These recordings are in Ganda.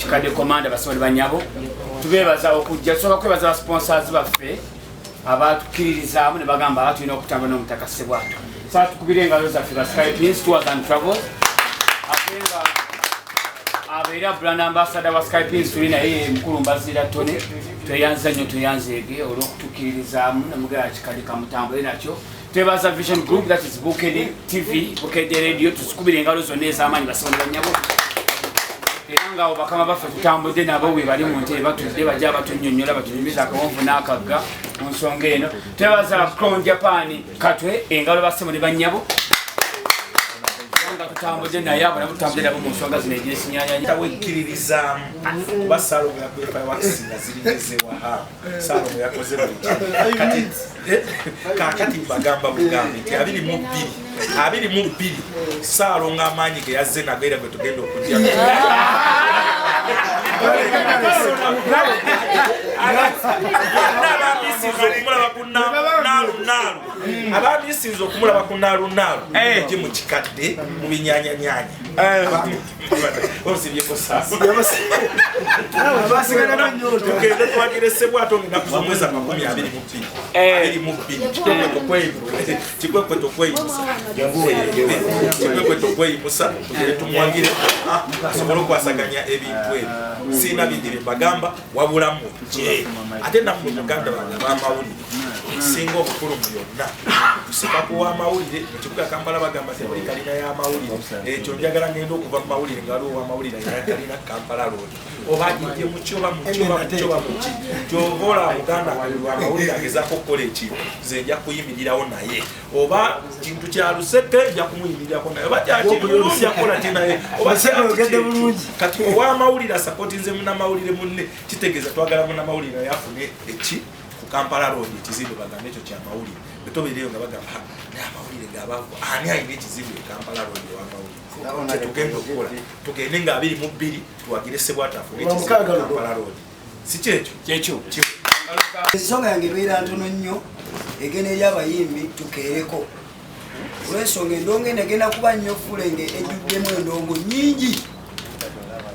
Kikadde Commander. Basebo ne banyabo, tubeebaza okujja. Tusooka kwebaza ba sponsors baffe abatukiririzaamu ne bagamba aba tulina okutambula n'Omutaka Ssebwato. Saa tukubire engalo zaffe ba Skypins Tours and Travels, ate nga abeera brand ambassador wa Skypins tuli naye, mukulu Mbazira Tone. Tweyanza nnyo, tweyanzeege olw'okutukiririzaamu namugera kikadde kamutambule nakyo. Twebaza Vision Group, that is Bukedde TV, Bukedde Radio. Tuzikubire engalo zonna ez'amaanyi, basebo ne banyabo. Era nga abo bakama baffe tutambudde nabo we bali mu ntebe batudde, bajja batunyonyola, batunyumiza akawonvu n'akagga mu nsonga eno. Twebaza Crown Japan Katwe, engalo basebo ne banyabo. Era nga tutambudde naye abo nabo tutambudde nabo mu nsonga zino egyesinyanyanya. Wekkiririzaamu kuba Saalongo yakubye fireworks nga ziringezewaha. Saalongo yakoze buli kimu. Kati kaakati mbagamba bugambi nti 22, 22, Saalongo amaanyi ge yazze nago era gwe tugenda okujja. Bonna abamisinze okumulaba ku naalu naalu, abamisinze okumulaba ku naalu naalu gi mu kikadde mu binyanyanyanya osibyeko tugende twagire Sebwato ngaenaku z'omwezi 22, 22. Kikwekweto kweyimusa, kikwekweto kweyimusa. Tugende tumwagire asobole okwasaganya ebintu ebyo. Siina bingi bye mbagamba, wabula mujje. Ate nammwe muganda bange ab'amawulire, ekisinga obukulu mu byonna kusika kuwa amawulire. Mu kibuga Kampala bagamba temuli kalina y'amawulire. Ekyo njagala ngenda okuva mu mawulire nga waliwo owamawulire alina kalina Kampala Road, oba agijje muki, oba muki, oba muki, oba muki. Kyova olaba muganda amawulire agezaako okukola ekintu, nze nja kuyimirirawo naye. Oba kintu kya luseke, nja kumuyimirirako naye, oba kyakibulungi, nja kukola ki naye, oba kyaki. Kati owamawulire asupportinze munamawulire munne, kitegeeza twagala munamawulire naye afune eki ku Kampala Road, ekizimbe bagambe ekyo kyamawulire. Bwetobeereyo nga bagamba, "Ha, naye amawulire gabaavu, ani alina ekizimbe e Kampala Road owamawulire?" Kyetugenda okukola, tugende nga 22 tuwagire Sebwato afune ekizimbe e Kampala Road. Si kyekyo? Kyekyo. Ensonga yange ebeera ntono nnyo, egenda eri abayimbi. Tukeereko olw'ensonga endongo eno egenda kuba nnyo fulenge, ejjuddemu endongo nyingi.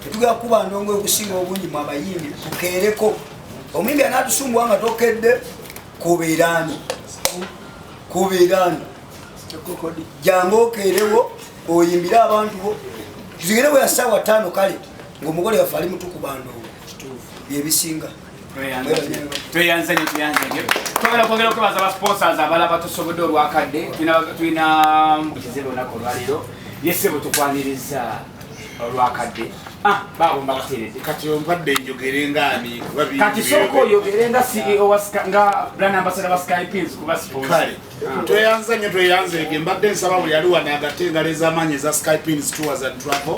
Tetugenda kuba ndongo ekusinga obungi mu abayimbi. Tukeereko. Omuyimbi anaatusumbuwa nga tokedde, kubeeraani, kubeeraani. Jangu okeerewo oyimbire abantu bo. Tuzigere bwe ya ssaawa 5 kale ng'omugole waffe ali mutukuba ndongo byebisinga. Tweyanze nnyo, tweyanze nnyo. Twagala kwongera okwebaza ba sponsors abalala batusobodde olwakadde. Tulina mukizibu olunaku olwaleero yesebo tukwaniriza olwakadde. Ah, baabo mbakuteeredde. Kati ompadde njogere ngaani? Kuba bingi. Kati sooka oyogere nga CEO wa nga brand ambassador wa Skypins, kuba sponsor. Kale tweyanza nnyo, tweyanzeege. Mbadde nsaba buli ali wano agatte engalo ez'amaanyi eza Skypins Tours and Travel,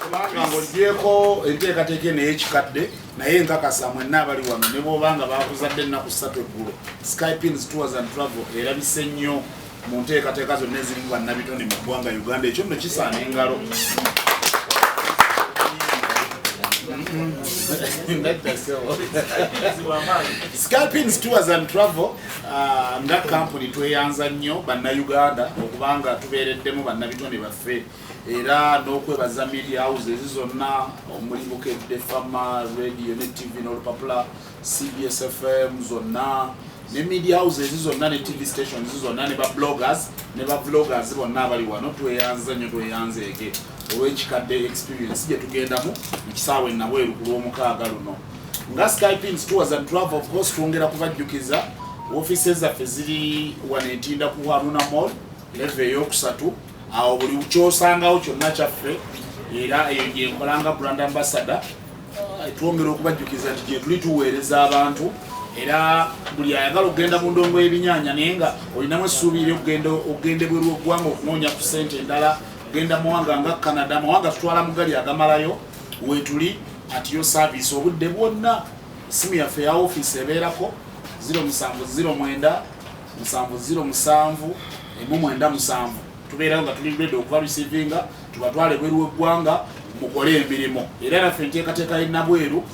kubanga ng'ogyeko enteekateeka eno ey'ekikadde, naye nkakasa mwenna abali wano, ne bw'obanga bakuzadde ennaku 3 eggulo, Skypins Tours and Travel erabise nnyo mu nteekateeka zonna ezirimu bannabitone mu ggwanga Uganda. Ekyo nno kisaana engalo. Nedda ssebo. Skypins Tours and Travel nga kampuni tweyanza nnyo Bannayuganda okubanga tubeereddemu bannabitone baffe, era n'okwebaza media houses zonna omuli Bukedde Fama Radio ne TV n'olupapula CBS FM zonna ne media houses zonna ne TV stations zonna ne ba bloggers ne ba vloggers bonna abali wano. Tweyanza nnyo, tweyanzeege olw'ekikadde experience gye tugendamu mu kisaawe Nabweru ku Lwomukaaga luno. Nga Skypins Tours and Travel, of course twongera kubajjukiza ofiisi zaffe ziri wano Entinda ku Haruna Mall, level eyokusatu. Awo buli kyosangawo kyonna kyaffe, era eyo gyenkola nga brand ambassador. Twongera okubajjukiza nti gye tuli tuweereza abantu, era buli ayagala okugenda mu ndongo y'ebinyaanya naye nga olinamu essuubi eri okugenda ebweru w'eggwanga okunoonya ku ssente endala, kugenda mawanga nga Canada, amawanga tutwala mu gali agamalayo, weetuli at your service obudde bwonna. Esimu yaffe ya ofiisi ebeerako 0709 707 197. Tubeerayo nga tuli ready okuba receivinga, tubatwale ebweru w'eggwanga mukole emirimu. Era naffe enteekateeka y'enabweru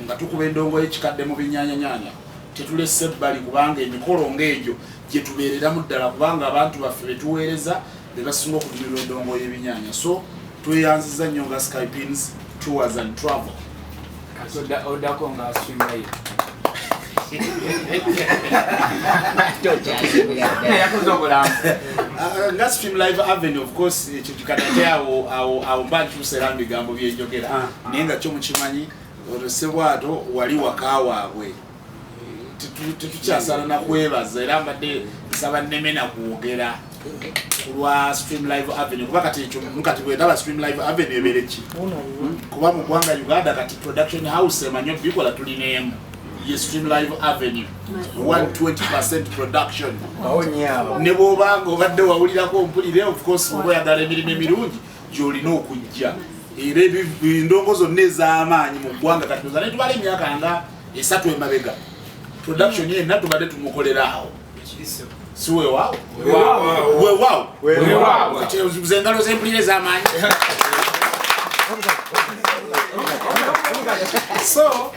nga tukuba endongo y'ekikadde mu binyanyanyanya tetulese ebbali, kubanga emikolo ng'egyo gye tubeereramu ddala, kubanga abantu baffe betuweereza be basinga okunyumirwa endongo y'ebinyaanya. So Tweyanziza nnyo nga Skypins Tours and Travel. Kati oddako nga aswingayo. Yakoze obulamu. Nga Stream Live Avenue, of course, ekyo kikatate awo awo awo mba nkyusa era mu bigambo byenjogera, naye nga kyo mukimanyi olwo Ssebwato wali waka waabwe. Tetukyasaana na kwebaza, era mbadde nsaba nneme na kwogera ku lwa Stream Live Avenue, kuba kati ekyo kati bwendaba Stream Live Avenue ebeere ki, kuba mu ggwanga Uganda kati production house emanyi obikola tulina emu, ye Stream Live Avenue, 120% production. Ne bw'obanga obadde wawulirako mpulire, of course oba oyagala emirimu emirungi gy'olina okujja, era endongo zonna ez'amaanyi mu ggwanga kati oza netubala emyaka nga 3 emabega, production yenna tubadde tumukolera awo, si weewaawo? Weewaawo. Kati ze engalo zempulire ez'amaanyi. So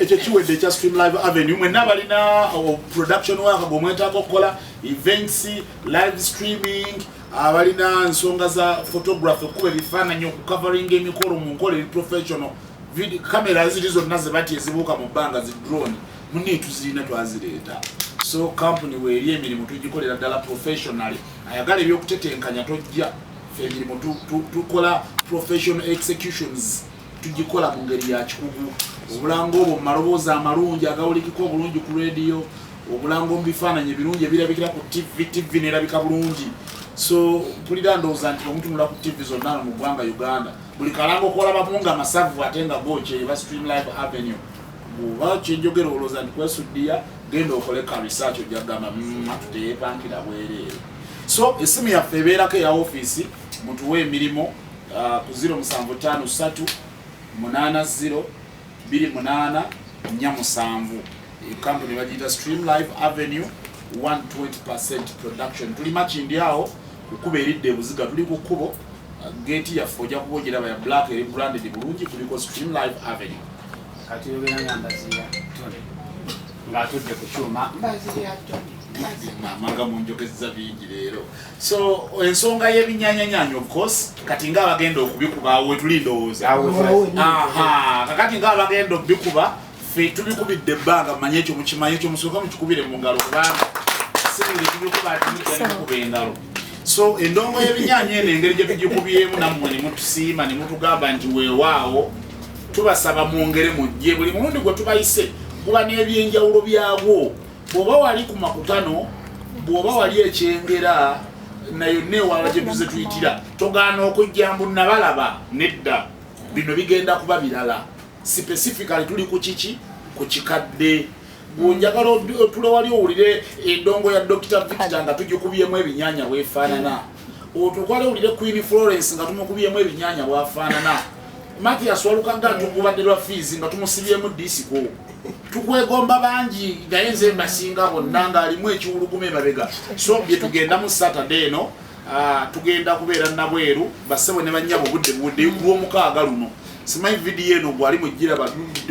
ekyo kiwedde ekya Stream Live Avenue. Mwenna balina production work gwemwetaaga okukola, events, live streaming, abalina nsonga za photography, okukuba ebifaananyi, okucoveringa emikolo mu nkola eri professional, kamera ziri zonna ze bati ezibuuka mu bbanga, zi drone, munne tuzirina, twazireeta. So company weeri emirimu tugikolera ddala professionally. Ayagala ebyokutetenkanya tojja, ffe emirimu tukola professional executions, tugikola mu ngeri ya kikugu. Obulango obwo mu maloboozi amalungi agawulikika obulungi ku radio, obulango mu bifaananyi ebirungi ebirabikira ku TV, TV nerabika bulungi. So mpulira ndowooza nti omutunula ku TV zonna mu ggwanga Uganda, buli kalango kolabamu nga masavu ate nga gookye, eba Stream Live Avenue. Bw'oba kyenjogera olowooza nti kwesuddiya, genda okole ka research, ojja kugamba tuteyepankira bwereere. So essimu yaffe ebeerako eya ofiisi, mutuwe emirimu ku 0753 80 28 47. Company bagiyita Stream Live Avenue, 120% production. Tuli Makindi awo kukuba eridde ebuziga, tuli ku kkubo, geeti yaffe ojja kuba ogiraba ya black, eri branded bulungi, kuliko Stream Live Avenue. Kati oyogera nga Mbaziira Tony ng'atudde ku kyuma. Mbaziira Tony. Maama nga munjogezza bingi leero. So ensonga y'ebinyanyanyanyi, of course, kati nga abagenda okubikuba awo wetuli ndowooza. Aha, kakati nga abagenda okubikuba, ffe tubikubidde ebbanga, mumanye ekyo, mukimanyi ekyo, musooka mukikubire mu ngalo, kubanga si buli tubikuba ati mujja ne mukuba engalo. So endongo y'ebinyaanya eno engeri gye tugikubyemu nammwe ne mutusiima ne mutugamba nti weewaawo, tubasaba mwongere mujje. Buli mulundi gwe tubayise guba n'ebyenjawulo byagwo. Bw'oba wali ku makutano, bw'oba wali ekyengera, nayo neewalala gye tuze tuyitira, togaana okujja mbu nabalaba nedda. Bino bigenda kuba birala. Specifically tuli ku kiki? Ku kikadde. Bw'onjagala otule wali owulire endongo ya Dr. Victor nga tugikubyemu ebinyaanya bwefaanana, otukwale owulire Queen Florence nga tumukubyemu ebinyaanya bwafaanana, Mathias Walukagga tukubadde lwa fees nga tumusibyemu disiko. Tukwegomba bangi, naye nze mbasinga bonna ng'alimu ekiwuluguma emabega. So bye tugendamu Saturday eno, tugenda kubeera nabweru, bassebo ne bannyabo, obudde buweddeyo ku Lwomukaaga luno. Simanyi vidiyo eno gwali mugiraba,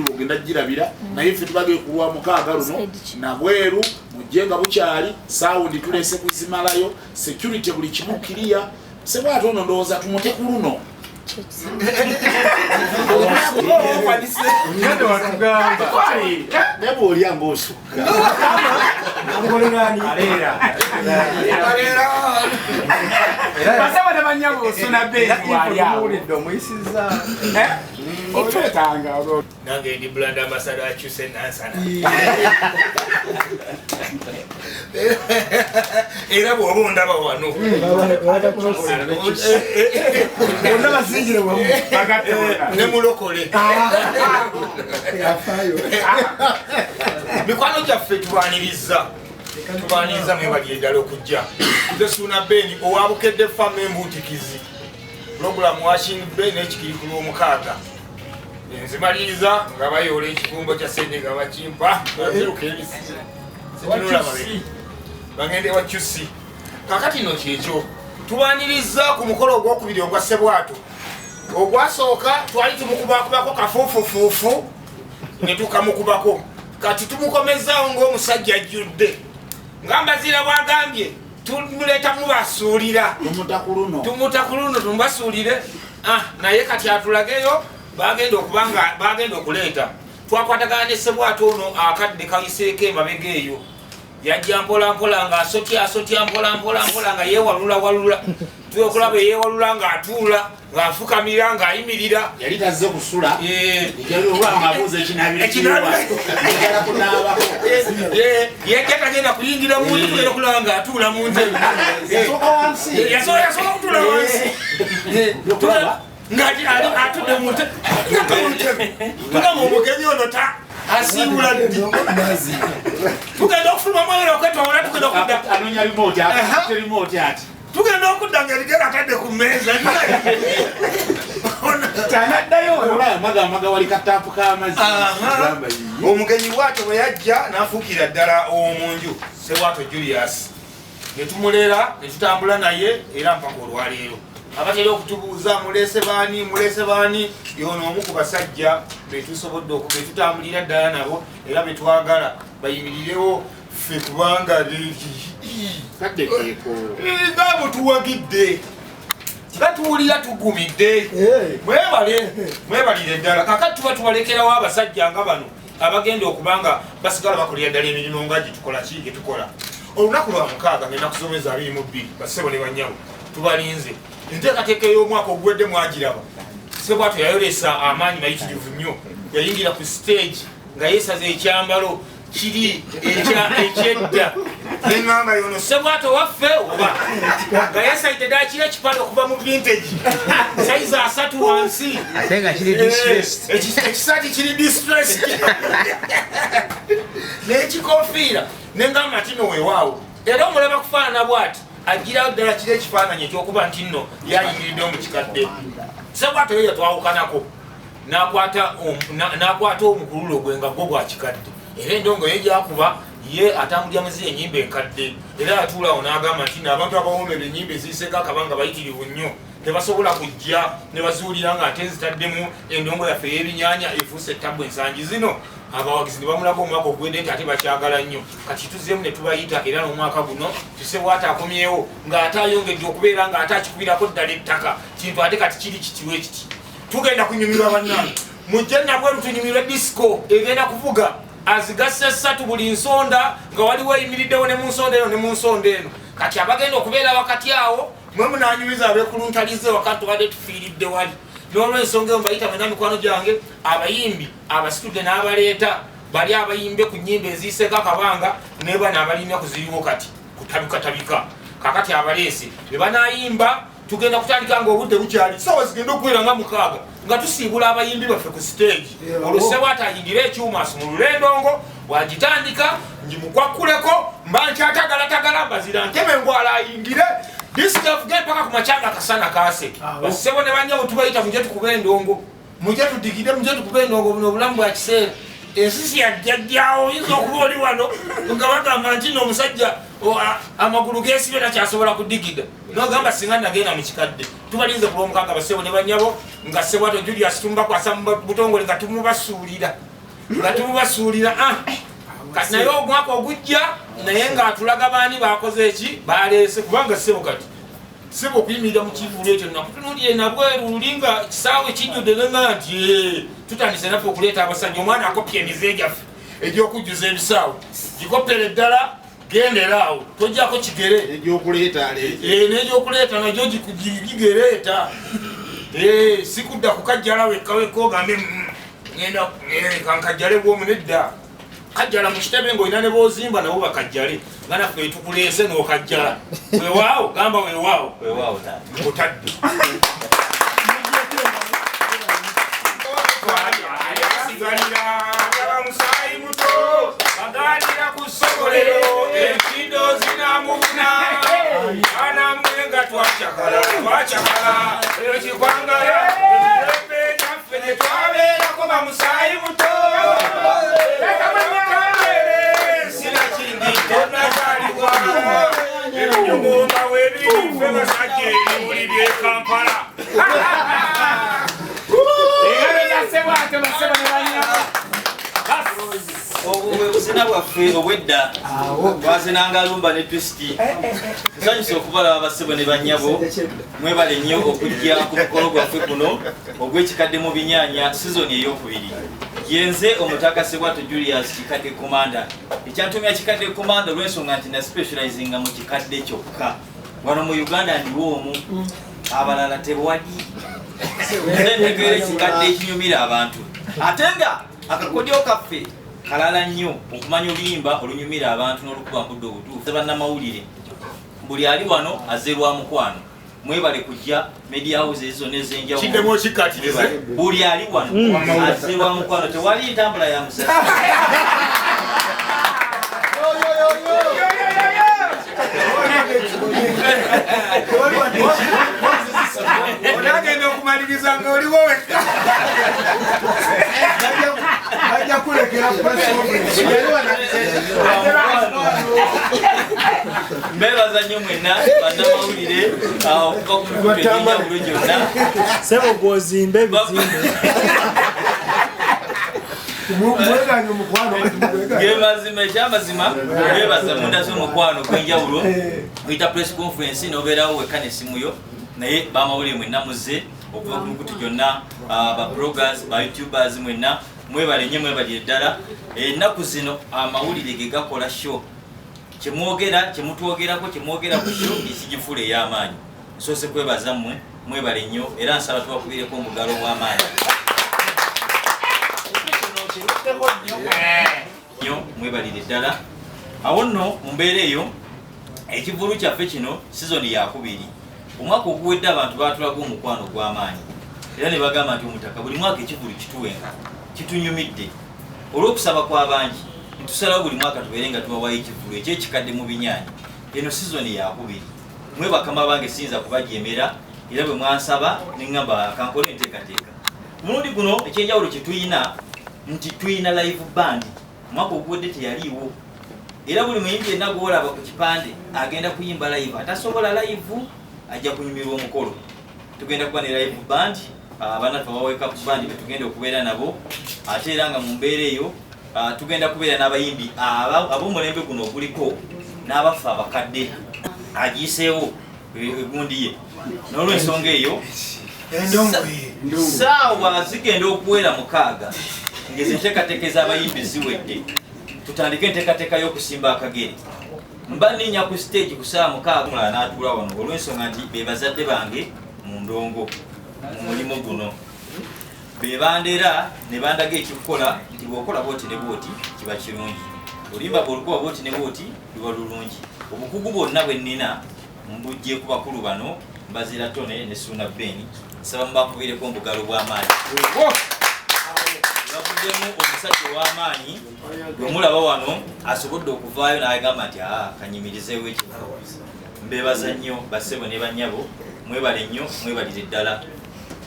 ogenda girabira, naye ffe tubage ku Lwamukaaga luno nabweru, mujje nga bukyali. Sound tulese kuzimalayo, security buli kimu kiriya. Sebwato ono ndowooza tumute ku luno. Naye bw'olya ng'osukka. Basaba ne bannyabo osuna beezi wali awo. Omuwulidde omuyisizza. Otwetanga olwo. Nange ndi brand ambassador akyuse Nansana. Era bw'oba ondaba wano. Bonna basingire wamu. Ne mulokole. Mikwano gyaffe tubaniriza. Tubaniriza mwebalire ddala okujja. Nze Suuna Ben owa Bukedde Farm Embuutikizi. Program Washing Bay n'ekikiri ku Lwomukaaga. Nzimaliriza nga bayoola ekivumbo kya ssente nga bakimpa. Nziruka ebisi. Situnula mabega. Bagende wa QC. Kaakati nno kyekyo. Tubaniriza ku mukolo ogwokubiri ogwa Ssebwato. Ogwasooka twali tumukubakubako kafuufufuufu ne tukamukubako. Kati tumukomezaawo ng'omusajja ajjudde. Nga Mbaziira bw'agambye, tumuleeta mubasuulira. Tumuta ku luno. Tumuta ku luno tumubasuulire. Naye kati atulageyo bagenda okubanga bagenda okuleeta. Twakwatagana ne Ssebwato ono akadde kayiseeko emabega eyo. Yajja mpola mpola nga asotya asotya mpola mpola mpola nga yeewalula walula. Tuyokulaba yeewalula ng'atuula ng'afukamira ng'ayimirira. Yali tazze kusula. Abuuza ekinaabiro. Yajja tagenda kuyingira mu nju, tugenda kulaba ng'atuula mu ntebe. Yasooka wansi. Yasooka kutuula wansi. Ng'ati atudde mu ntebe. Tugamba omugenyi ono ta asiibula ddi. Tugenda okufuluma mwera okwetoola tugenda okudda. Anoonya remote ati. Remote ati. Tugenda okudda ng'ebigere atadde ku mmeeza. Tanaddayo olaba maga wali kataapu k'amazzi. Omugenyi bw'atyo bwe yajja n'afuukira ddala ow'omu nju Ssebwato Julius. Ne tumulera ne tutambula naye era mpaka olwaleero. Abatera okutubuuza muleese baani muleese baani, yono omu ku basajja betusobodde betutambulira ddala nabo era betwagala bayimirirewo ffe kubanga nga tuwagidde batuwulira tugumidde. Mwebale mwebalire ddala. Kakati tuba tubalekerawo abasajja nga bano abagenda okubanga basigala bakolera ddala emirimu nga gyetukola ki gyetukola. Olunaku lwa mukaaga ng'ennaku z'omwezi 22 bassebo ne bannyabo tubalinze. Enteekateeka ey'omwaka oguwedde mwagiraba. Ssebwato yayolesa amaanyi mayitirivu nnyo. Yayingira ku stage nga yeesaza ekyambalo kiri ekyedda. Neŋŋamba yono Ssebwato waffe oba nga yeesalidde ddala kiri ekipale okuva mu vintage sayizi 3 wansi. Ate nga kiri distressed. Ekisaati kiri distressed. N'ekikofiira neŋŋamba nti nno weewaawo. Era omulaba kufaanana bw'ati agirawo ddala kiri ekifaananyi ekyokuba nti nno yayingiriddewo mu kikadde. Ssebwato ye yatwawukanako n'akwata omukululo gwe nga gwo gwa kikadde. Era endongo ye gyakuba ye atambulira mu ziri ennyimba enkadde. Era atuulaawo n'agamba nti nno abantu abawoomera ennyimba eziyiseeko akabanga bayitirivu nnyo tebasobola kujja ne bazuulira nga ate nzitaddemu endongo yaffe ey'ebinyaanya efuuse ettabbu ensangi zino. Abawagizi ne bamulaga omwaka oguwedde nti ate bakyagala nnyo. Kati tuzzeemu ne tubayita era n'omwaka guno Ssebwato akomyewo ng'ate ayongedde okubeera ng'ate akikubirako ddala ettaka. Kintu ate kati kiri kitiwe kiti. Tugenda kunyumirwa bannange. Mujje nabweru tunyumirwe disco egenda kuvuga azigassa 3 buli nsonda nga waliwo eyimiriddewo ne mu nsonda eno ne mu nsonda eno. Kati abagenda okubeera wakati awo mwe munaanyumiza abeekuluntalize wakati tubadde tufiiridde wali. N'olw'ensonga eyo mbayita mwenna mikwano gyange abayimbi abasitudde n'abaleeta bali abayimbe ku nnyimba eziyiseeko akabanga ne bano abalina kuziriwo kati kutabikatabika. Kakati abaleese be banaayimba tugenda kutandika ng'obudde bukyali ssaawa zigenda okuwera nga 6 nga tusiibula abayimbi baffe ku stage. Olwo Ssebwato ayingire ekyuma asumulule endongo bw'agitandika ngimukwakuleko mba nkyatagalatagala mbazira nteme ngwala ayingire disco evuge mpaka ku makya nga akasana kaase. Bassebo ne bannyabo tubayita mujje tukube endongo, mujje tudigide, mujje tukube endongo. Buno obulamu bwa kiseera. Ensisi yajjajjaawo oyinza okuba oli wano nga bagamba nti nno omusajja amagulu geesibye takyasobola kudigida. N'ogamba singa nagenda mu kikadde. Tubalinze ku lwomukaaga bassebo ne bannyabo nga Ssebwato Julius tumubakwasa mu butongole nga tumubasuulira. Nga tumubasuulira. Kati naye omwaka ogujja naye ng'atulaga baani baakoze eki baleese kubanga ssebo kati ssebo okuyimirira mu kivvulu ekyo nakutunuulira nabweru luli nga kisaawe kijjudde neŋŋamba nti tutandise naffe okuleeta abasajja. Omwana akopya emize gyaffe egy'okujjuza ebisaawe gikopere ddala gendera awo tojjako kigere n'egyokuleeta nagyo gigereeta. Sikudda kukajjala wekka wekka ogambe ngenda kankajjale bw'omu nedda. Kajjala mu kitebe ng'olina ne b'ozimba nabo bakajjale nga naffe tukuleese n'okajjala. Weewaawo gamba weewaawo. Otadde. Musaayi muto baganira ku ssogolero enkindo zinamubuna anamwe nga twacakala twacakala eyo kikwangala emirembe gyaffe ne twabeerako bamusaayi muto sinakindi tonazaalibwa ebinyugumba weebiri ffe basajja ebimuli by'e Kampala. Engalo za Ssebwato bassebo ne bannyabo. Obwo bwe buzina. Obufuna bwaffe obwedda twazinanga lumba ne twisiti. Nsanyusa okubalaba bassebo ne bannyabo, mwebale nnyo okujja ku mukolo gwaffe guno ogw'ekikadde mu binyaanya sizoni ey'okubiri. Yenze Omutaka Ssebwato Julius Kikadde Komanda. Ekyantumya Kikadde Komanda olw'ensonga nti na specializinga mu kikadde kyokka. Wano mu Uganda ndiwo omu, abalala tewali. Nze ntegeera ekikadde ekinyumira abantu, ate nga akakodyo kaffe kalala nnyo okumanya oluyimba olunyumira abantu n'olukuba mbudde obutuufu. Bannamawulire, buli ali wano azze lwa mukwano, mwebale kujja. Media houses zonna ez'enjawulo, Kiddemu okikkatirize. buli ali wano azze lwa mukwano, tewali ntambula ya musasi. Onagenda okumaliriza nga oliwo wekka. Bajja kulekera press conference. Mbebaza nnyo mwenna bannamawulire okuva ku mikutu egy'enjawulo gyonna. Sebo gwozimba ebizimbe. Mweganye omukwano. Gemazima, ekyamazima bebaza munda z'omukwano ogw'enjawulo. Kuyita press conference nobeerawo wekka nesimu yo, naye bamawulire mwenna muzze okuva ku mikutu gyonna, ba bloggers, ba youtubers, mwenna mwebale nnyo, mwebalire ddala. Ennaku zino amawulire ge gakola show. Kyemwogera, kyemutwogerako, kyemwogera ku show ekigifuula ey'amaanyi. Nsoose kwebaza mmwe, mwebale nnyo, era nsaba tubakubireko omugalo ogw'amaanyi nnyo, mwebalire ddala. Awo nno mu mbeera eyo, ekivulu kyaffe kino sizoni yakubiri. Omwaka oguwedde abantu batulaga omukwano ogw'amaanyi era ne bagamba nti Omutaka buli mwaka ekivulu kituwenga kitunyumidde. Olw'okusaba kw'abangi, ntusalawo buli mwaka tubeere nga tubawayo ekivulu ekyekikadde mu binyaanya. Eno sizoni yakubiri. Mwe bakama bange, siyinza kubajemera, era bwe mwansaba neŋŋamba kankole enteekateeka. Mulundi guno ekyenjawulo kye tuyina nti tuyina live band. Omwaka oguwedde teyaliiwo, era buli muyimbi yenna gwolaba ku kipande agenda kuyimba live. Atasobola live ajja kunyumirwa omukolo. Tugenda kuba ne live band, abanaffe abaweka ku band betugenda okubeera nabo, ate era nga mu mbeera eyo tugenda kubeera n'abayimbi ab'omulembe guno oguliko n'abaffe abakadde agiiseewo egundi ye. N'olwensonga eyo, saawa zigenda okuwera 6 ngezi enteekateeka ez'abayimbi ziwedde, tutandike enteekateeka y'okusimba akagere. Mba nninya ku stage ku saawa 6, mulala n'atuula wano olw'ensonga nti be bazadde bange mu ndongo, mu mulimu guno be bandera ne bandaga ekikukola nti bw'okola bwoti ne bwoti kiba kirungi, oluyimba bw'olukuba bwoti ne bwoti luba lulungi. Obukugu bwonna bwe nnina mbujje ku bakulu bano, Mbazira Tone ne Suuna Ben. Nsaba mubakubireko obugalo bw'amaanyi. Bavuddemu omusajja ow'amaanyi gwe mulaba wano asobodde okuvaayo n'agamba nti aa kanyimirizeewo ekifo. Mbebaza nnyo bassebo ne bannyabo, mwebale nnyo, mwebalire ddala.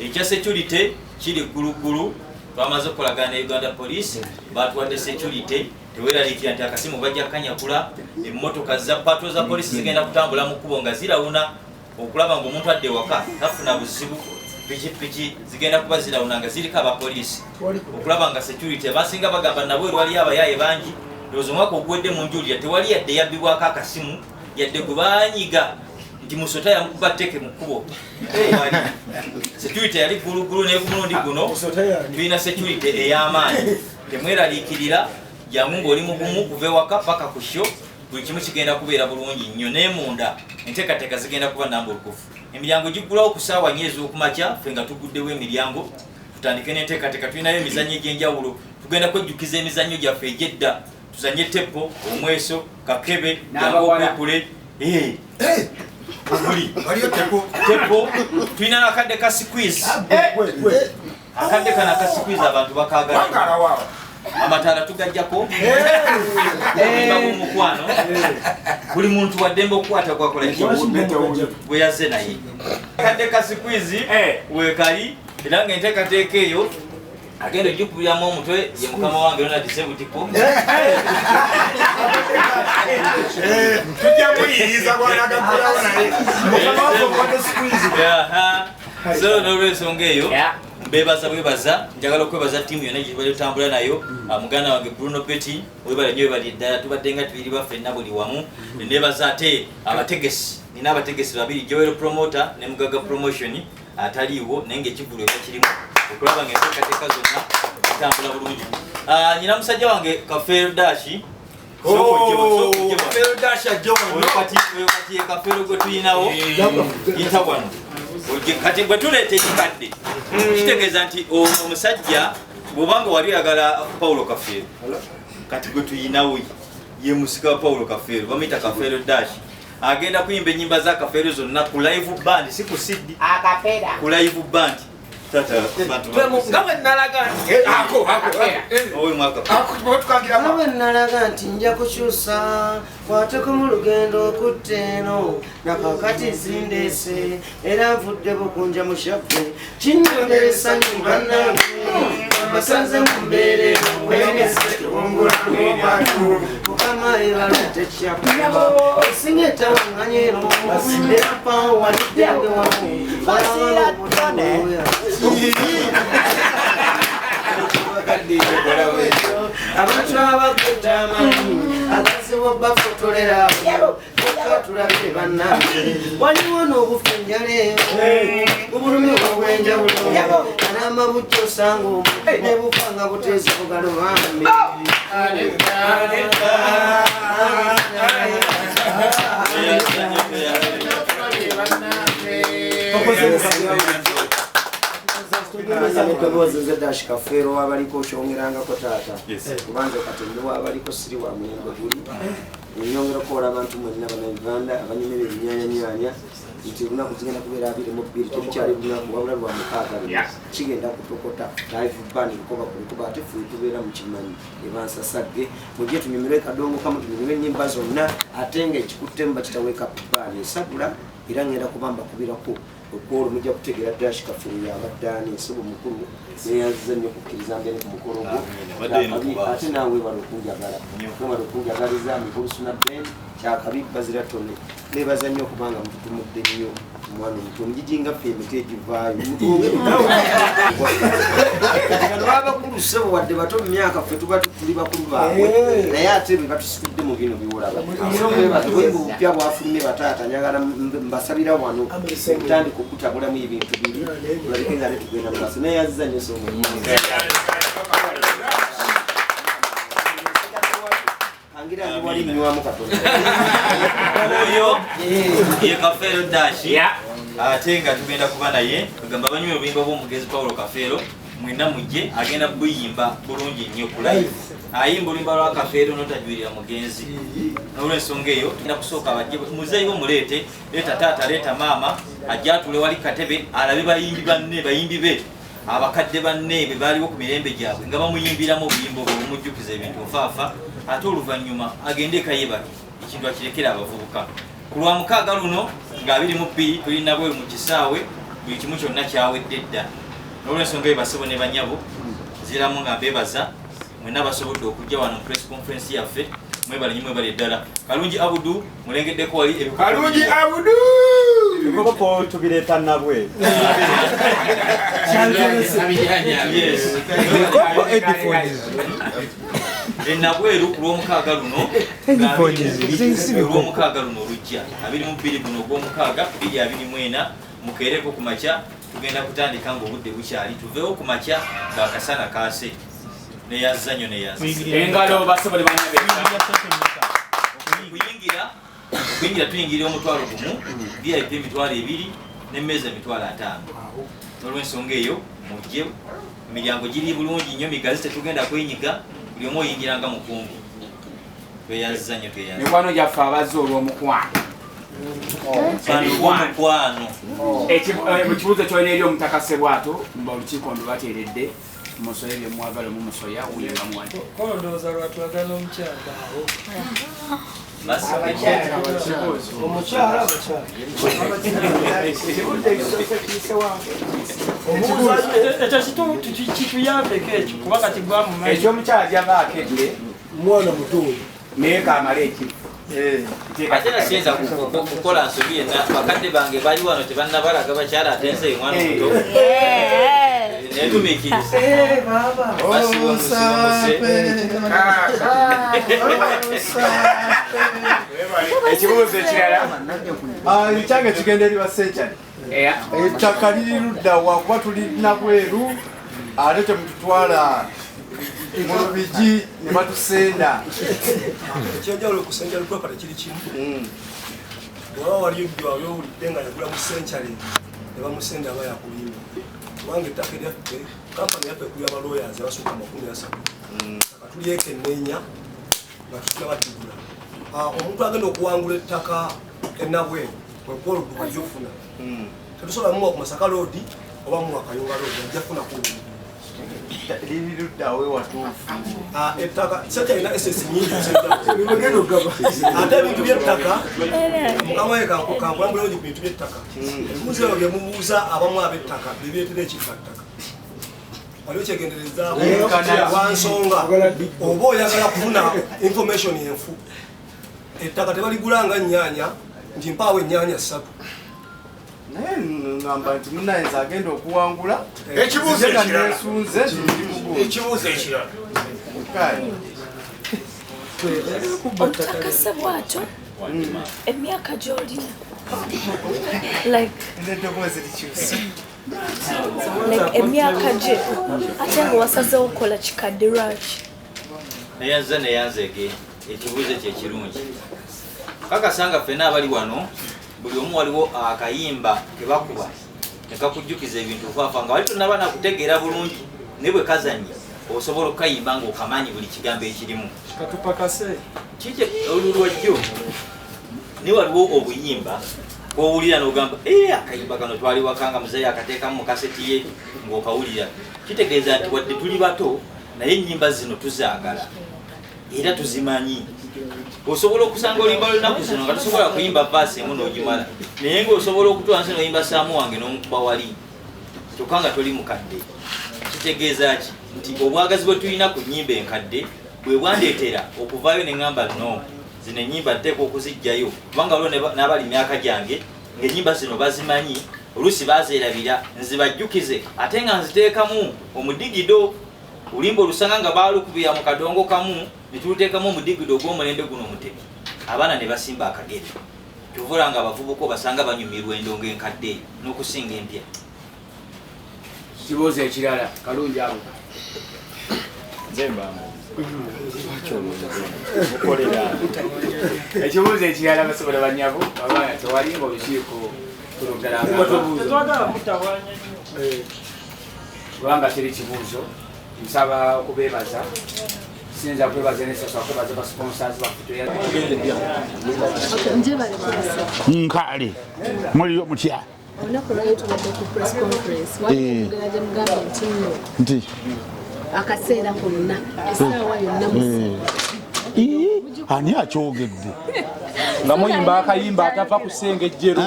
Ekya security kiri gguluggulu, twamaze okukolagana ne Uganda Police, batuwadde security. Teweeraliikira nti akasimu bajja kukanyakula. Emmotoka za patrol za polisi zigenda kutambula mu kkubo nga zirawuna okulaba ng'omuntu adda ewaka tafuna buzibu. Pikipiki zigenda kuba zirawuna nga ziriko abapoliisi okulaba nga security. Abasinga bagamba nabweru waliyo abayaaye bangi. Ndowooza omwaka oguwedde mu njulira tewali yadde yabbibwako akasimu, yadde gwe banyiga nti musota yamukuba tteke mu kkubo. Tewali. Security yali gguluggulu, naye ku mulundi guno tulina security ey'amaanyi. Temweraliikirira, jangu ng'oli mugumu kuva ewaka paka ku show, buli kimu kigenda kubeera bulungi nnyo. Naye munda enteekateeka zigenda kuba nambulukufu. Emiryango giggulawo ku ssaawa 4 ez'okumakya, ffe nga tuguddewo emiryango tutandike n'enteekateeka. Tulinayo emizannyo egy'enjawulo, tugenda kwejjukiza emizannyo gyaffe egy'edda, tuzanye teppo, omweso, kakebe, N'abawala. jangu buli teppo. Tulina akadde ka squeeze, akadde kano aka squeeze abantu bakagala. Amataala tugajjako omukwano, buli muntu waddembe okukwata gwakola gwe yazze naye. Akadde ka squeeze weekali, era nga enteekateeka eyo agenda ogikubiramu omutwe ye mukama wange Ronald Sebutiko. Tujja muyiyiza bwanagagulawo naye. Aha. So n'olwensonga eyo, Mbebaza bwebaza, njagala okwebaza ttiimu yonna gye tubadde tutambula nayo. Muganda wange Bruno Betty, webale nnyo, webale ddala, tubadde nga tubiri baffenna buli wamu. Nebaza ate abategesi, nina abategesi babiri, Joel Promoter ne Mugaga Promotion ataliiwo, naye ng'ekivvulu ekyo kirimu okulaba ng'enteekateeka zonna zitambula bulungi. Nyina musajja wange Kafeero Dashi. Kafeero Dash ajja wano. Oyo kati ye Kafeero gwe tulinawo, yita wano. Kati bwe tuleeta ekikadde kitegeeza nti omusajja bw'obanga wali oyagala Paulo Kafeero, kati gwe tuyinawo ye musika wa Paulo Kafeero, bamuyita Kafeero Dash. Agenda kuyimba ennyimba za Kafeero zonna ku live band, si ku CD, ku live band. Nga bwe nalaga nti ako ako nga bwe nalaga nti nja kukyusa kwateko mu lugendo okutta eno, nakakati zindeese era nvudde bukunja mu kyaffe, kinyongera essanyu bannange amasanze mu mbeera eno wenese tewongulamu Mukama ebala tekyakuma esinga etawaŋŋanya eno era mpaawo waliddenge wamu balabala. Abantu abagudde amanyi agazibu bafotolera katulabire bannange, waliwo n'obufa enjala obulumi obw'enjawulo anamba bujja osanga omu ne bufa nga buteezi bugalo bambi. Eddoboozi nze Dash Kafeero wabaliko okyongerangako taata, kubanze kati ndi wabaliko siri wa mulembe guli nyongera okukola abantu mwenna Bannayuganda abanyumira ebinyanyanyaanya nti olunaku zigenda kubeera 22, terukyali lunaku wabula lwa mukaaga luno kigenda kutokota live band lukoba ku lukoba, ate ffe tubeera mu kimanyi ebansasagge mujje tunyumirwe kadongo kamu, tunyumirwe ennyimba zonna, ate nga ekikuttemu bakita wake up band esagula era ngenda kuba mbakubirako okwolwo mujja kutegeera Dash Kafeero yabadde ani. Nsebo mukulu neyanziza nnyo okukkiriza ngende ku mukolo gwo, ate naawe webale okunjagala, webale okunjagaliza mikulu Suna Ben kyakabi bazira tone. Nebaza nnyo okubanga mututumudde nnyo omwana omuto omugigi nga ffe emiti egivaayo kati babakulu ssebo wadde bato mu myaka ffe tuba tuli bakulu baabwe, naye ate be batusitudde mu bino byolaba. So mwebaza obuyimba obupya bwafulumye bataata, njagala mbasabira wano okutandika okutabulamu ebintu biri tulabike nga netugenda mu maaso. Neyanziza nnyo so angira ndi wali nnywamu katono. Oyo ye Kafeero Dash, ate nga tugenda kuba naye kugamba abanyumira obuyimba bw'omugenzi Paulo Kafeero mwenna mujje, agenda buyimba bulungi nnyo ku live, ayimba oluyimba lwa Kafeero notajwirira mugenzi. N'olwensonga eyo tugenda kusooka bajje muzeeyi wo muleete, leeta taata, leeta maama, ajje atule wali katebe alabe bayimbi banne, bayimbi be abakadde banne be baaliwo ku mirembe gyabwe nga bamuyimbiramu obuyimba obwo obumujjukiza ebintu nfaafa, ate oluvannyuma agende eka yeebake, ekintu akirekere abavubuka. Ku lwa mukaaga luno nga 22 tuli nabweru mu kisaawe, buli kimu kyonna kyawedde dda. N'olwensonga eyo basebo ne banyabo nziramu nga mbeebaza mwenna basobodde okujja wano mu press conference yaffe, mwebale nnyo, mwebale ddala. Kalungi Abudu mulengeddeko wali ebikopo. Kalungi Abudu ebikopo tubireeta nabwe. Ebikopo headphones. Enabweru ku lw'omukaaga luno, olw'omukaaga luno olujja 22 guno ogw'omukaaga 2024, mukeereko ku makya, tugenda kutandika ng'obudde bukyali, tuveewo ku makya ng'akasana kaase. Neyazza nnyo, neyazza. Engalo basebo ne banyabe. Okuyingira tuyingira 10,000, VIP 20,000 n'emmeeza 50,000. N'olwensonga eyo mujje, emiryango giri bulungi nnyo migazi, tetugenda kwenyiga, buli omu oyingira nga mukungu. Tweyazza nnyo, tweyazza. Mikwano gyaffe abazze olw'omukwano. Olw'omukwano. Ekibuuzo kyolina eri omutaka Ssebwato, mba olukiiko ndubateeredde, musoye bye mwagala mumusoya wuyo bamuwadde. Kono ndowooza lwatwagala omukyala awo. Omukyala abakyala. Ekyo kituyambeko ekyo kuba kati gwamumanyi. Ekyomukyala gyava akedde mwana muto naye kamale ekifu. Ate era siyinza kukola nsobi yenna, bakadde bange bali wano tebannabalaga bakyala, ate nze mwana muto. Netumiikiriza. Ekibuuzo ekirala. Ekyange kigenda eri basenkyali. Ettaka liri ludda wa kuba tuli nabweru ate temututwala mu Lubigi ne batusenda. Ekyenjawulo ku Century Property kiri kimu. Bw'oba wali wali owulidde nga yagula mu Century ne bamusenda aba yakulimba. Kubanga ettaka eryaffe, kampani yaffe ekubya ba lawyers abasukka 30. Ttaka tulyekenneenya nga tusinaba tugula. Omuntu agenda okuwangula ettaka enabweru kwekuba oluguudo ajja okufuna. Tetusobola muwa ku Masaka Road oba muwa Kayunga Road, ajja kufuna ku luguudo. Liri ludda we watuufu? Ettaka sekyalina ss nyingi, ate ebintu byettaka mukama we kankulambulawo ku bintu byettaka. Ebibuuzo ebyo byemubuuza abamu ab'ettaka byebireetera ekibba ttaka. Waliwo kyegenderezaako lwansonga oba oyagala kufuna information enfu. Ettaka tebaligula nga nnyaanya nti mpaawo ennyaanya ssatu. Naye ngamba nti munayinza agenda okuwangula. Ekibuuzo Nze nga ekirala. neesunze nti ndi mugundi. Ekibuuzo ekirala. Kale. Omutaka Ssebwato, emyaka gy'olina, like N'eddoboozi likyuse. Like emyaka gye ate nga wasazeewo okukola kikadde, lwaki? Neyanza neyanzege. Ekibuuzo ekyo ekirungi. Kakasa nga ffenna abali wano buli omu waliwo akayimba ke bakuba ne kakujjukiza ebintu faafa nga wali tonaba nakutegeera bulungi, naye bwe kazanya osobola okukayimba ng'okamanyi buli kigambo ekirimu. Katupakase. Kiki olulwajjo, naye waliwo obuyimba kowulira n'ogamba, "Eh, akayimba kano twali waka nga muzeeyi akateekamu mu kaseti ye," ng'okawulira. Kitegeeza nti wadde tuli bato, naye ennyimba zino tuzaagala era tuzimanyi. Osobola okusanga oluyimba lw'ennaku zino nga tosobola kuyimba verse emu n'ogimala, naye ng'osobola okutwala nsi n'oyimba saamu wange n'omukuba wali, kyokka nga toli mukadde. Kitegeeza ki? Nti obwagazi bwe tulina ku nnyimba enkadde bwe bwandeetera okuvaayo ne ŋŋamba, "No, zino ennyimba nteekwa okuzijjayo," kubanga waliwo n'abali myaka gyange ng'ennyimba zino bazimanyi, oluusi bazeerabira, nzibajjukize ate nga nziteekamu omudigido. Oluyimba olusanga nga baalukubira mu kadongo kamu ne tuluteekamu omudigido ogw'omulembe guno omutebi, abaana ne basimba akagere. Kyova nga abavubuka obasanga banyumirwa endongo enkadde eyo n'okusinga empya. Kibuuzo ekirala, kalungi abo. Nze mbamba. Mukolera. Ekibuuzo ekirala, basobola banyabo, abaana tewali nga olukiiko tulugala. Tetwagala mutawaanya nnyo. Kubanga teri kibuuzo, nsaba okubeebaza. Siyinza kwebaza nesasa kwebaza ba sponsors baffe. Nkale, muliyo mutya? Olunaku lwali tubadde ku press conference, waliwo gye mugambye nti nno Nti akaseera konna, essaawa yonna musi. Ii, ani akyogedde? Nga muyimba akayimba atava ku ssengejjero.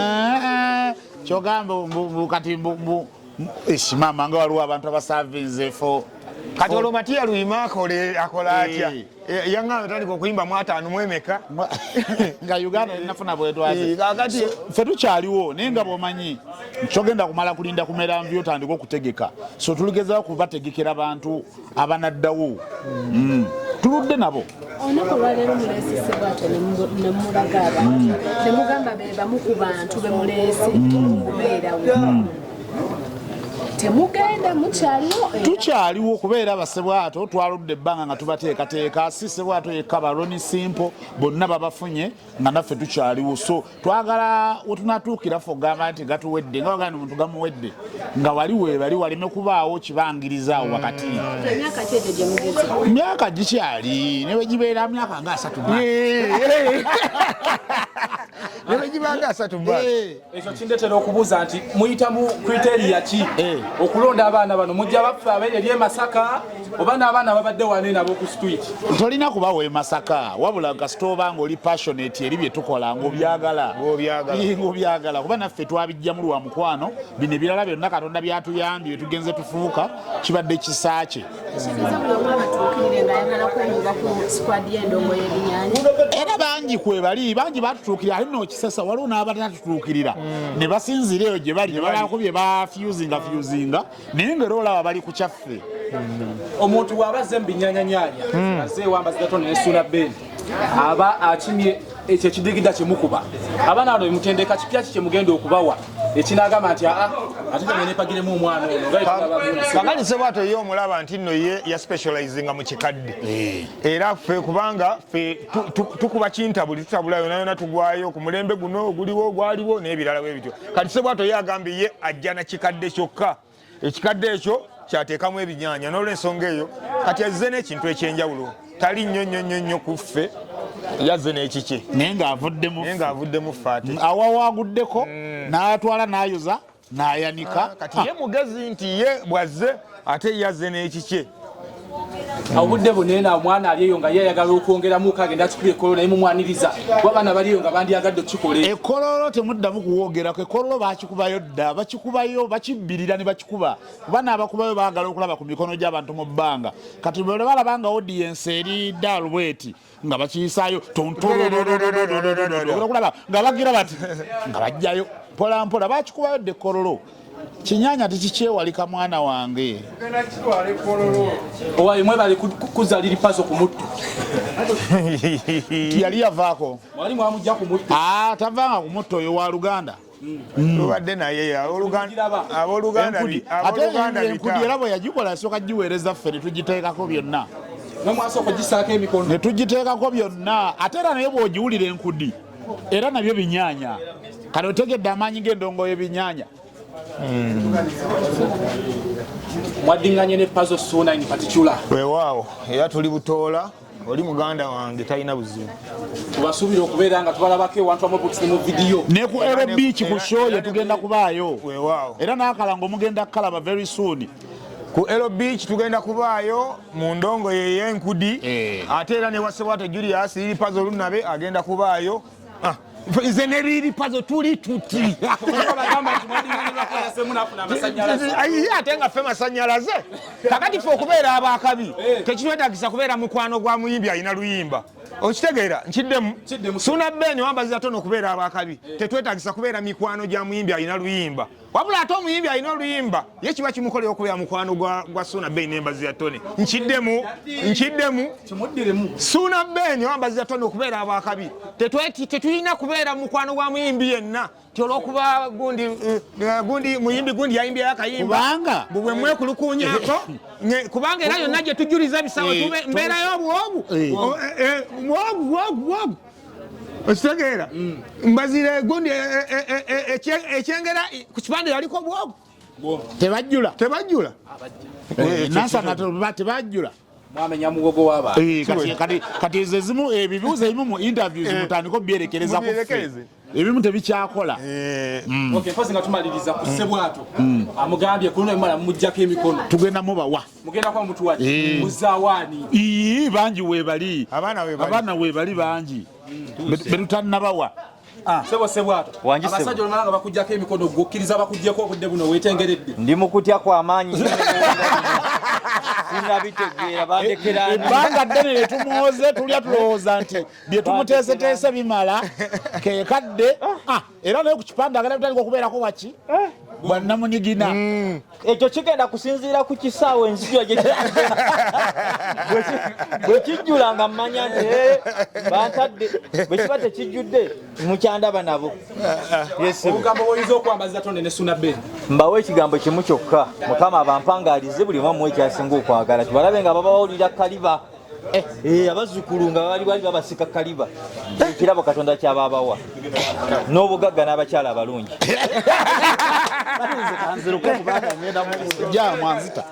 Kyogamba kati ish, maama, nga waliwo abantu abasavinze for Kati olwo Matiya Luyima akola atya? Yaŋŋamba tandika okuyimba mu 50 mu emeka. Nga Uganda linafuna bwetwaze. Kakati So, ffe tukyaliwo, naye nga bwomanyi kyogenda kumala kulinda kumera nvi otandika okutegeka, so tuligezaho kubategekera bantu abanaddawo. Tuludde nabo. Olunaku olwaleero muleese Ssebwato ne mulaga abantu ne mugamba be bamu ku bantu be muleese okubeerawo. Temugenda, mukyaliwo era? Tukyaliwo kubeera basebwato. Twaludde ebbanga nga tubateekateeka. Si Sebwato yekka, baloni simple bonna babafunye nga naffe tukyaliwo. So twagala wetunatuukira ffe ogamba nti gatuwedde, nga bagamba omuntu gamuwedde, nga wali weebali waleme kubaawo kibangiriza awo wakati. Emyaka ki egyo gye mugeze? Myaka gikyali, ne bwegibeera myaka nga 30. Ne bwegibanga 30. Ekyo kindetera okubuuza nti muyita mu criteria ki okulonda abaana bano? Mujja baffe abeeri eri e Masaka oba n'abaana babadde wano nabo ku street? Tolina kuba we Masaka, wabula kasita oba nga oli passionate eri bye tukola, ng'obyagala. Ng'obyagala, kuba naffe twabijjamu lwa mukwano. Bino ebirala byonna Katonda byatuyambye, tugenze tufuuka, kibadde kisa kye. Kitegeeza buli omu abatuukirire ng'ayagala kweyunga ku squad y'endongo y'ebinyaanya. Era bangi kwebali, bangi batutuukirira, ate nokisesa waliwo n'abatatutuukirira ne basinzira eyo gye bali ne balako bye bafusinga fusinga, naye nga era olaba bali ku kyaffe. Omuntu bw'aba azze mu binyanyanyanya, azze ewambaziza Tone ne Ssuuna Ben, aba akimye ekyo ekidigida kyemukuba. Abaana bano bemutendeka kipya ki kyemugenda okubawa ekinagamba nti aa ate temenepagiremu omwana ono nga bwe tulaba? Kakati Sebwato ye omulaba nti nno ye yaspecializinga mu kikadde, era ffe kubanga ffe tukuba kintabuli, tutabula yona yona, tugwayo ku mulembe guno oguliwo, ogwaliwo n'ebirala bwe bityo. Kati Sebwato ye agambye ye ajja na kikadde kyokka, ekikadde ekyo kyateekamu ebinyaanya. N'olwensonga eyo kati azze n'ekintu ekyenjawulo, tali nnyo nnyo nnyo nnyo ku ffe, yazze n'ekiki. Naye ng'avuddemu. Naye ng'avuddemu ffe ate. Awawaguddeko n'atwala n'ayoza n'ayanika. Kati ye mugezi nti ye bw'azze ate yazze n'ekikye. Obudde bunene omwana ali eyo nga ye ayagala okwongeramu kagenda akikubye ekkololo, naye mumwaniriza kuba abaana bali eyo nga bandyagadde okukikola. Ekkololo temuddamu kuwoogerako. Ekkololo bakikubayo dda, bakikubayo, bakibbirira ne bakikuba, kuba n'abakubayo baagala okulaba ku mikono gy'abantu mu bbanga. Kati bwe balaba nga audience eri ddaal bweti nga bakiyisaayo okulaba nga bagira bati nga bajjayo mpola mpola, bakikubayo dda ekkololo. Kinyanya tekikyewalika, mwana wange. Tugenda kitwala ekkololo. Owaye mwebale kuzza Lil Pazo ku mutto. Yali yavaako. Mwali mwamujja ku mutto. Ah, tavanga ku mutto, oyo wa luganda. Tubadde naye abooluganda. Enkudi. Ate abooluganda. Enkudi era bwe yagikola asooka giweereza ffe ne tugiteekako byonna. Nomwasooka ogisaako emikono. Ne tugiteekako byonna. Ate era naye bw'ogiwulira enkudi, era nabyo binyaanya. Kati otegedde amaanyi g'endongo y'ebinyaanya. Mwaddiŋŋanye ne Pazo Suuna in particular. Weewaawo, era tuli butoola, oli muganda wange, talina buzibu. Tubasuubira okubeera nga tubalabako ewantu amu mu vidiyo. Ne ku Aero Beach ku show ye tugenda kubaayo. Weewaawo. Era n'akalango mugenda kukalaba very soon. Ku Aero Beach tugenda kubaayo mu ndongo yeyenkudi, ate era ne Wasebwato Julius Lil Pazo Lunabe agenda kubaayo. Ah, nze ne Lil Pazo tuli tuti. Bagamba nti mwaddiŋŋanye lwakweyasemu n'afuna amasannyalaze. Ayi, ate nga ffe masanyalaze. Kakati ffe okubeera abakabi tekitwetagisa kubeera mukwano gwa muyimbi alina luyimba, okitegeera? Nkiddemu, Suna Ben wambaziza tono, okubeera abakabi tetwetagisa kubeera mikwano gya muyimbi alina luyimba, wabula ate omuyimbi alina oluyimba ye kiba kimukolera okubeera mukwano gwa Suna Ben n'embazi ya Tone. Nkiddemu, nkiddemu, Suna Ben wambaziza Tone, okubeera abakabi tetulina kubeera mukwano gwa muyimbi yenna ti olwokuba gundi gundi muyimbi gundi yayimbyeyo akayimba. Kubanga bwe mwekulukunyako kubanga era yonna gye tujuliza ebisawo mbeerayo obwogu bwogu bwogu bwogu, okitegeera? Mbazire gundi ekyengera ku kipande yaliko bwogu. Tebajjula. Tebajjula. Nansana tebajjula. Mwamenya mugogo w'abantu. Kati ezo ezimu, ebibuuzo ebimu mu interviews mutandike obyerekereza ku ffe. Mubyerekereze. Ebimu tebikyakola. Okay, mpozi nga tumaliriza ku Ssebwato, amugambye ku luno emala mumuggyako emikono. Tugenda mubawa. Mugenda kuba mutuwaki? Muzaawaani? Ii, bangi weebali. Abaana weebali. Abaana weebali bangi betutannabawa. Sebo Sebwato, Wangi, sebo. abasajja olumala nga bakuggyako emikono, gwokkiriza bakuggyeko obudde buno weetengeredde? Ndi mu kutya kw'amaanyi, sinabitegeera bandekera. Ebbanga ddene lye tumwoze tulya, tulowooza nti bye tumuteeseteese bimala kekadde. Ah, era naye ku kipande agenda kutandika okubeerako waki bwannamunigina. Ekyo kigenda kusinziira ku kisaawe enzijula gye bwe kijjula nga mmanya nti bantadde. Bwe kiba tekijjudde, mukyandaba nabo. Yes, sir. Obugambo bwoyinza okwambaza Tonde ne Suna Ben? Mbawe ekigambo kimu kyokka, Mukama abampangaalize, buli omu amuwe ekyasinga okwagala, tubalabe nga babawulira kaliba. Abazzukulu nga bali bali babasika kaliba, ekirabo Katonda kyababawa n'obugagga n'abakyala abalungi. Ja mwanzita.